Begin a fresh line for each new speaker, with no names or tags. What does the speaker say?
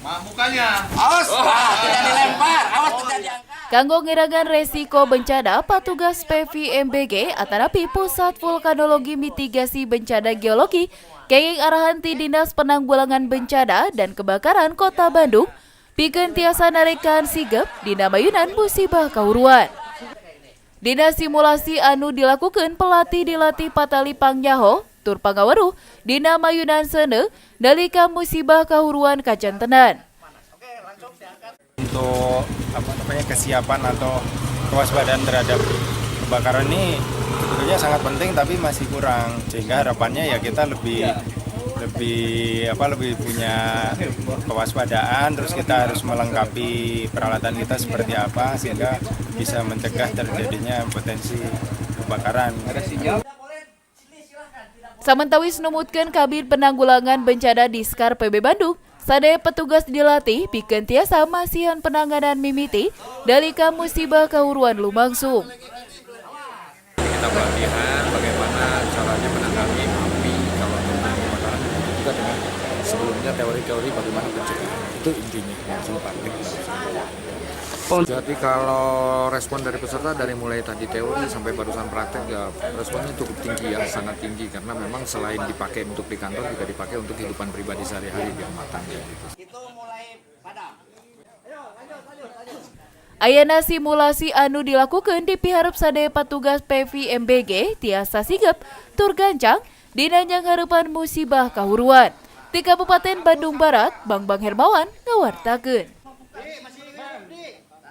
Mukanya.
Awas, tidak dilempar, awas tidak diangkat.
Kanggo ngirangan resiko bencana, patugas PVMBG atanapi Pusat Vulkanologi Mitigasi Bencana Geologi kenging arahan ti Dinas Penanggulangan Bencana dan Kebakaran Kota Bandung pikeun tiasa narekan sigep dina mayunan musibah kahuruan. Dina simulasi anu dilakukan, pelatih dilatih patali pangnyaho tur pangaweruh dina mayunan seuneu nalika musibah kahuruan kajantenan.
Untuk apa namanya, kesiapan atau kewaspadaan terhadap kebakaran ini sebetulnya sangat penting, tapi masih kurang, sehingga harapannya ya kita lebih lebih apa, lebih punya kewaspadaan. Terus kita harus melengkapi peralatan kita seperti apa sehingga bisa mencegah terjadinya potensi kebakaran.
Samentawis numutkeun Kabid Penanggulangan Bencana Diskar PB Bandung, sadaya petugas dilatih pikeun tiasa masihan penanganan mimiti nalika musibah kahuruan lumangsung.
Kita pelatihan bagaimana caranya menangani api kalau terjadi kebakaran, itu juga dengan sebelumnya teori-teori bagaimana pencegahan. Itu intinya, langsung praktik. Jadi kalau respon dari peserta, dari mulai tadi teori sampai barusan praktek, ya responnya cukup tinggi ya, sangat tinggi, karena memang selain dipakai untuk di kantor juga dipakai untuk kehidupan pribadi sehari-hari di rumah tangga gitu.
Itu mulai padam.
Ayana simulasi anu dilakukan dipiharep sadaya petugas PVMBG tiasa sigep tur gancang dina nyanghareupan musibah kahuruan. Di Kabupaten Bandung Barat, Bang Bang Hermawan ngawartakeun.